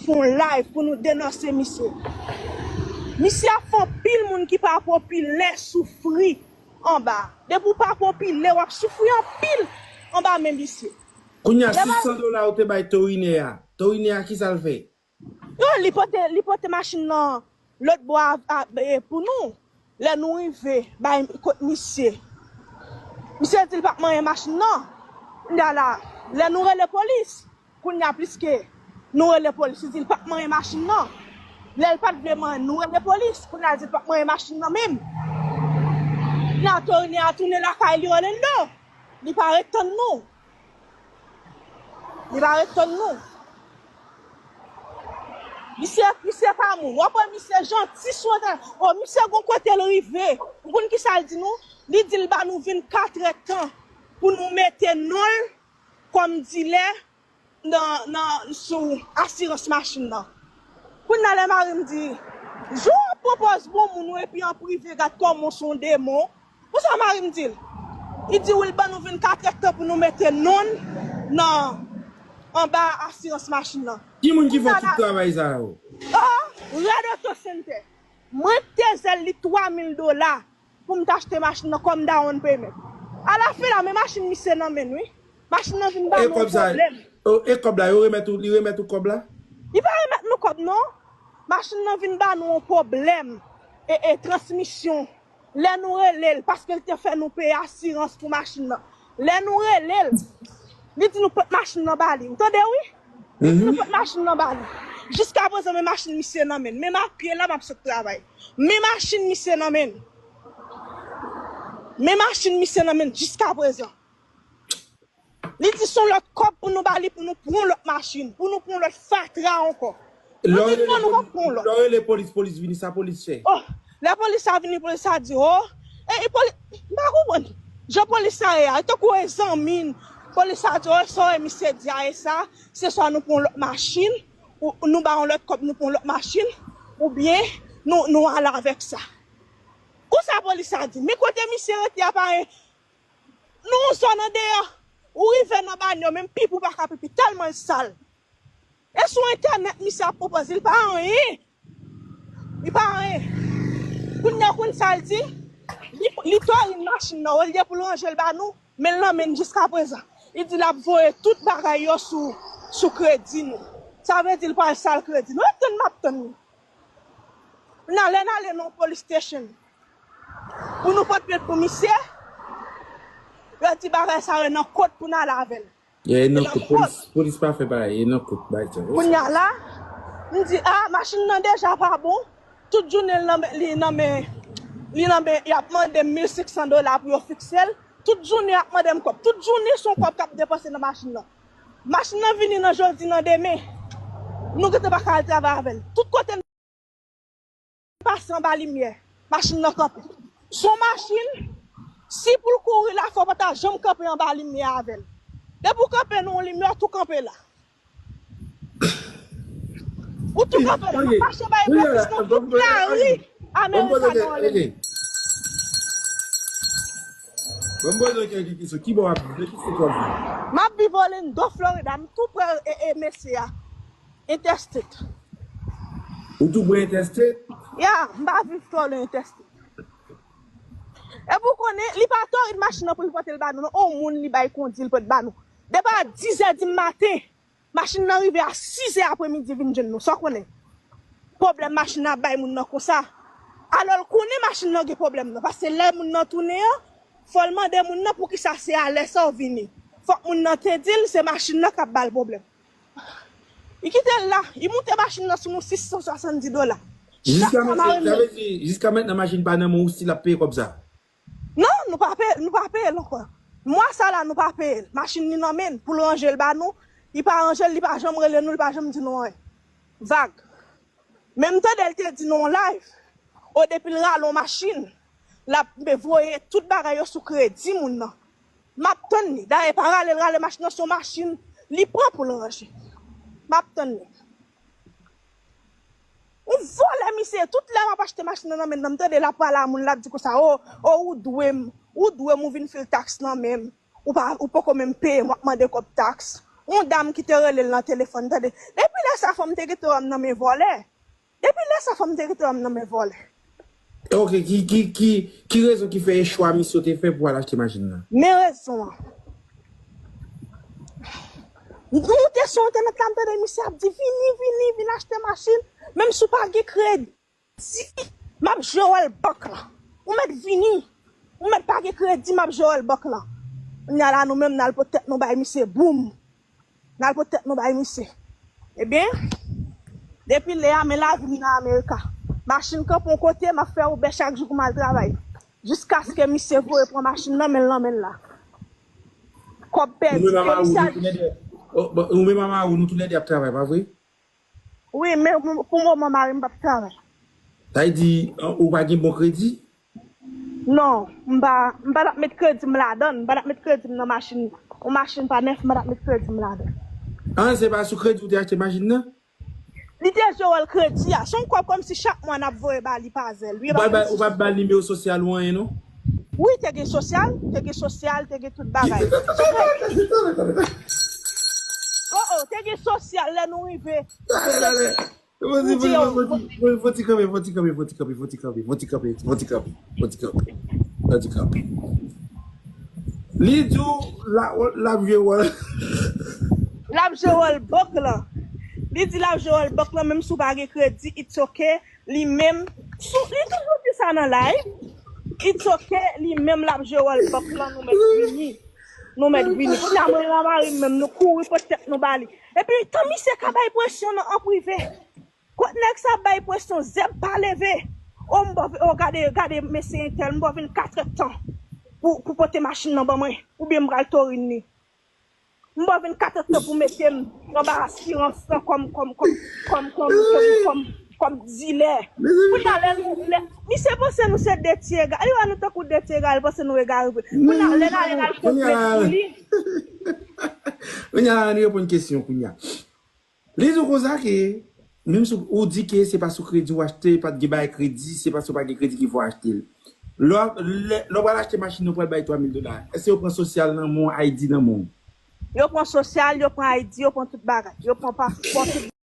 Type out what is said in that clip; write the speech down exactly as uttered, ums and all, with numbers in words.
fè yon live pou nou denonse misye. Misye ap fè anpil moun ki pa popilè soufri anba. Depi w pa popilè, w ap soufri anpil anba men misye. Kounye a, sis san dola ou te bay Torine a, Torine a, ki sa l fè? Yo, li pote, li pote machin nan lòt bò a, a, e, pou nou. Lè nou rive bay kot misye, misye di l p ap manyen machin nan. Kounye a la, lè nou rele polis, kounye a pliske nou rele polis, li di l p ap manyen machin nan. Lè l pa t vle manyen, nou rele polis, kounye a l di l p ap manyen machin nan menm. Kounye a Torine a tounen lakay li Orlando. Li pa ret tann nou. Li pa ret tann nou. Misye, misye pa moun. W ap wè misye janti sou entènèt. O, misye gon kote l rive. Ou konn ki sa l di nou? Li di l ba nou vennkatrè tan pou nou mete non l kòm dilè nan, nan, sou asirans machin nan. Kounye a lè mari m di, jan w ap pran pòz bon moun ou epi an prive gad kòman w se yon demon. Konsa mari m di l. Li di wi l ban nou vennkatrè tan pou nou mete non n nan anba asirans machin nan. Ki moun ki fè tout travay sa yo? Oh, Red Auto Center. Mwen te zè l li twa mil dola pou m t achte machin nan kòm down payment. Alafen la, men machin misye nan men n wi. Machin nan vin ba nou pwoblèm. E kòb la, yo remèt ou, li remèt ou kòb la? Li pa remèt nou kòb non. Machin nan vin ba nou yon pwoblèm. E, e transmisyon. Lè nou rele l, paske l te fè nou peye asirans pou machin nan. Lè nou rele l, li di nou pot machin nan ba li. Ou tande wi? Li di nou pot machin nan ba li. Jiska prezan, men machin misye nan men n. Menm a pye la, m ap sot travay. Men machin misye nan men n. Men machin misye nan men n jiska prezan. Li di se yon lòt kòb pou nou ba li, pou nou pran lòt machin, pou nou pran lòt fatra ankò. Nou di non, nou pap pran lòt. Lè w rele polis, polis vini, sa polis fè? Oh, lè polis sa vini, polis sa di, oh, e, e polis, m pa konprann. Jan polis sa ye a, e tankou e zanmi n. Polis sa di, oh, sa w wè misye di a, e sa, se swa nou pran lòt machin, ou nou ba yon lòt kòb, nou pran lòt machin, oubyen nou, nou ale avèk sa. Konsa polis sa di, men kote misye rete a pa, nou yon zòn andeyò, ou rive nan banyo, menm pipi w pa ka pipi, tèlman l sal. E sou entènèt misye ap pwopoze, li pa anyen. Li pa anyen. Kounye a, ou konn sa l di? Li, li torin machin nan, olye pou l ranje l ba nou, men l nan men n jiska prezan. Li di l ap voye tout bagay yo sou, sou kredi nou. Sa vle di l pral sal kredi nou. Ret tann, m ap tann li. N ale, n ale nan police station. Pou nou pote plent pou misye, yo di bagay sa yo nan kot pou n ale avè l. E nan kot, polis, polis pa fè bagay, e nan kot bagay sa yo. Kounye a la, m di, a, machin nan deja pa bon. Tout jounen li nan men, li nan men, li nan men, y ap mande m mil senk san dola pou yo fikse l. Tout jounen y ap mande m kòb. Tout jounen se yon kòb k ap depanse nan machin nan. Machin nan vini nan jodi, nan demen. Nou gentan pa ka al travay avè l. Tout kote n pase anba limyè, machin nan kanpe. Se yon machin, si pou l kouri la, fò w pa ta janm kanpe anba limyè avè l. Depi w kanpe nan yon limyè, w tou kanpe la. Ou tou kanpe la, w ap mache bay bèt nan tout lari America nan Orlando. Ban m poze w kèk kesyon. Ki bò w ap viv? De ki state w ap viv? M ap viv Orlando, Florida. M tou prè e, e mesye a. Interstate. Ou tou prè Interstate? Ya, m pa viv twò lwen Interstate. Epi w konnen, li pa torin machin nan pou l pote l ba nou, non. On moun li bay kondi l pote ba nou. Depi a dizè di maten, machin nan rive a sizè apremidi vin jwenn nou. Sa w konnen? Pwoblèm machin nan ap bay moun nan konsa. Alò l konnen machin nan gen pwoblèm nan. Paske lè moun nan tounen an, fò l mande moun nan poukisa se alè sa w vini. Fòk moun nan te di l se machin nan k ap ba l pwoblèm. Li kite l la, li moute machin nan sou nou sis san swasanndis dola. Chak fwa m a remèt. Sa vle di, jiska mentnan machin pa nan men w, still ap peye kòb sa? Non, nou pa peye, nou pa peye l ankò. Mwa sa la, nou pa peye l. Machin li nan men n pou l ranje l ba nou. Li pa ranje l, li pa janm rele nou, li pa janm di nou anyen. Vag. Men m tande l te di nan yon live, o depi l rale yon machin, l ap voye tout bagay yo sou kredi moun nan. M ap tann li. Dayè, pa rale l rale machin nan, se yon machin li pran pou l ranje. M ap tann li. Yon vòlè misye, tout lè m ap achte machin nan nan men l, m tande l ap pale a moun, l ap di konsa, o, o, ou dwe m, ou dwe m, ou vin fè l taks nan men m. Ou pa, ou poko menm peye m, w ap mande kòb taks. Yon dam ki te rele l nan telefòn, tande. Depi lè sa, fanm te gentan wè m nan men vòlè. Depi lè sa, fanm te gentan wè m nan men vòlè. Ok, ki, ki, ki, ki rezon ki fè e chwa misye w te fè pou al achte machin nan? Men rezon an. M te moute sou entènèt la, m tande misye ap di, vini, vini, vin achte machin. Menm si w pa gen kredi, m ap jere w al bank lan. Ou mèt vini. Ou mèt pa gen kredi, m ap jere w al bank lan. Kounye a la, nou menm, n al pot tèt nou bay misye. Boum! N al pot tèt nou bay misye. Ebyen, depi lè a, men lavi m nan Amerika. Machin kanpe yon kote, m ap fè Uber chak jou pou m al travay. Jiskaske misye voye pran machin nan, men l nan men l la. Kòb pèdi. Komisè a di. Ou menm a mari w, nou toulède ap travay, pa vre? Wi, men pou moman, mari m p ap travay. Sa vle di, ou pa gen bon kredi? Non, m pa, m pa t ap met kredi m ladan l. M pa t ap met kredi m nan machin. Yon machin pa nèf, m pa t ap met kredi m ladan l. An, se pa sou kredi ou te achte machin nan? Li te jere l kredi a. Se yon kòb kòmsi chak mwa n ap voye ba li pa zèl. Wi, ou pa ba l nimewo sosyal ou anyen, non? Wi, te gen sosyal, te gen sosyal, te gen tout bagay. Oh, oh, te gen sosyal lè nou rive. Fò ti kanpe, fò ti kanpe, fò ti kanpe, fò ti kanpe, fò ti kanpe, fò ti kanpe, fò ti kanpe, fò ti kanpe. Li di w l ap jwe wòl. L ap jwe wòl bank lan. Li di l ap jwe wòl bank lan, menm si w pa gen kredi, it's ok. Li menm, li toujou di sa nan live. It's ok, li menm l ap jwe wòl bank lan, nou mèt vini. Nou mèt vini. Kounye a mwen ak mari m menm, nou kouri pot tèt nou ba li. Epi, tan misye ka bay presyon nan an prive. Kot nèg sa ap bay presyon, zèb pa leve. O, m ba w, o, gade, gade mesye entèl, m ba w vin katrè tan pou, pou pote machin nan ban mwen. Oubyen m pral torin li. M ba w vin katrè tan pou mete m anba asirans lan kòm, kòm, kòm, kòm, kòm, kòm, kòm, kòm dilè. Kounye a lè nou, lè, misye panse nou se de ti egal. Li wè nou tankou de ti egal, li panse nou egare vre. Kounye a lè n ale n al fè plent pou li. Kounye a, ann reponn kesyon kounye a. Li di w konsa ke, menm si w di ke se pa sou kredi w achte, pa t gen bagay kredi, se paske w pa gen kredi ki fè w achte l. Lè w, lè, lè w pral achte machin nan, w pral bay twa mil dola. Èske yo pran sosyal nan men w, I D nan men w? Yo pran sosyal, yo pran I D, yo pran tout bagay. Yo pran paspò, tout